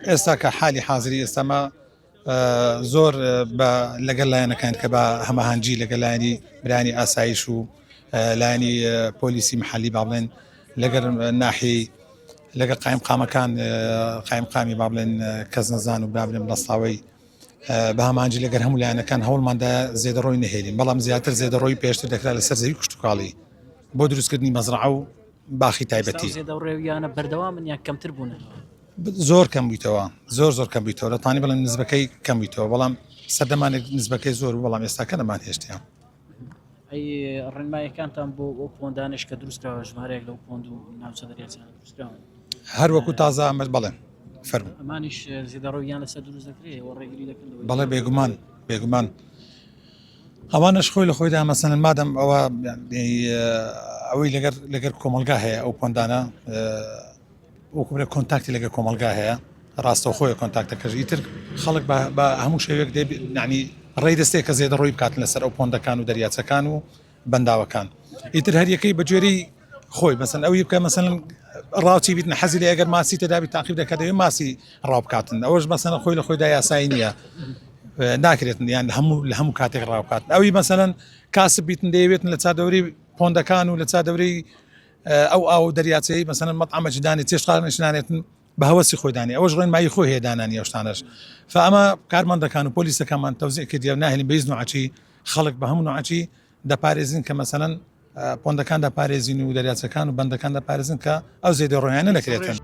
ئێستا کە حالی حازری ئێستاما زۆر بە لەگەل لایەنەکان کە بە هەماهەنگی لەگەل لایەنی برانی ئاسایش و لایەنی پۆلیسی محلی با بڵێن لەگەر ناحی لەگەر قایم قامەکان قایم قامی با بڵێن کەس نەزان و بابلێن بەستاوەی بە هەمانجی لەگەر هەموو لایەنەکان هەوڵماندا زێدەڕۆی نەهێنین بەڵام زیاتر زێدەڕۆی پێشتر دەکرا لەسەر زەوی کشتتوکاڵی بۆ دروستکردنی مەزرعە و باخی تایبەتی. زێدەڕێویانە بەردەوامن یان کەمتر بوونە؟ زۆر کەم بوویتەوە زۆر زۆر کەم بوویتەوە دەتوانی بڵێم نزبەکەی کەم بوویتەوە بەڵام سەردەمانێک نزبەکەی زۆر بوو بەڵام ئێستاکە نەمان هێشتیان. ئەی ڕێنمایەکانتان بۆ ئەو پۆندانش کە دروستکراوە ژمارەیەک لەو پۆند و ناوچە دەریاچانە دروستکراون هەر وەکو تازە ئەمە بەڵێ فەرموو. ئەمانیش زێدەڕەویان لەسەر دروست دەکرێت و ڕێگری دەکەن لەوەی بەڵێ بێگومان بێگومان ئەوانەش خۆی لە خۆیدا مەسەلەن مادەم ئەوە ئەوەی لەگەر لەگەر کۆمەلگا هەیە ئەو پۆندانە وەکو بڵێ کۆنتاکتی لەگەر کۆمەلگا هەیە ڕاستەوخۆیە کۆنتاکتەکەش ئیتر خەڵک بە هەموو شێوەیەک دێ یعنی ڕێی دەستێک کە زێدە ڕۆی بکات لەسەر ئەو پۆندەکان و دەریاچەکان و بەنداوەکان ئیتر هەریەکەی بە گوێرەی خۆی مەسەن ئەوی بکە مەسەن ڕاوچی بیت حەزی لە ئەگەر ماسی تێدابی تاقیب دەکات دەوێت ماسی ڕاو بکاتن ئەوەش مەسەن خۆی لە خۆیدا یاسایی نییە ناکرێتن یان هەموو لە هەموو کاتێک ڕاو بکات ئەوی مەسەلەن کاسب بیتن دەیەوێتن لە چادەوری پۆندەکان و لە چادەوری ئەو ئاو دەریاچەی مەسەن مەطعەمەکی دانێ چێشتخانەش نانێتن بە هەوەسی خۆی دانێ ئەوەش ڕێنمایی خۆی هەیە دانانی ئەو شتانەش فئەمە کارمەندەکان و پۆلیسەکانمان تەوزیع کردیە و ناهێنین بە هیچ نوعەکی خەڵک بە هەموو نوعەکی دەپارێزین کە مەسەلەن پۆندەکان دەپارێزین و دەریاچەکان و بەندەکان دەپارێزن کە ئەو زێدە ڕۆیانە نەکرێتن.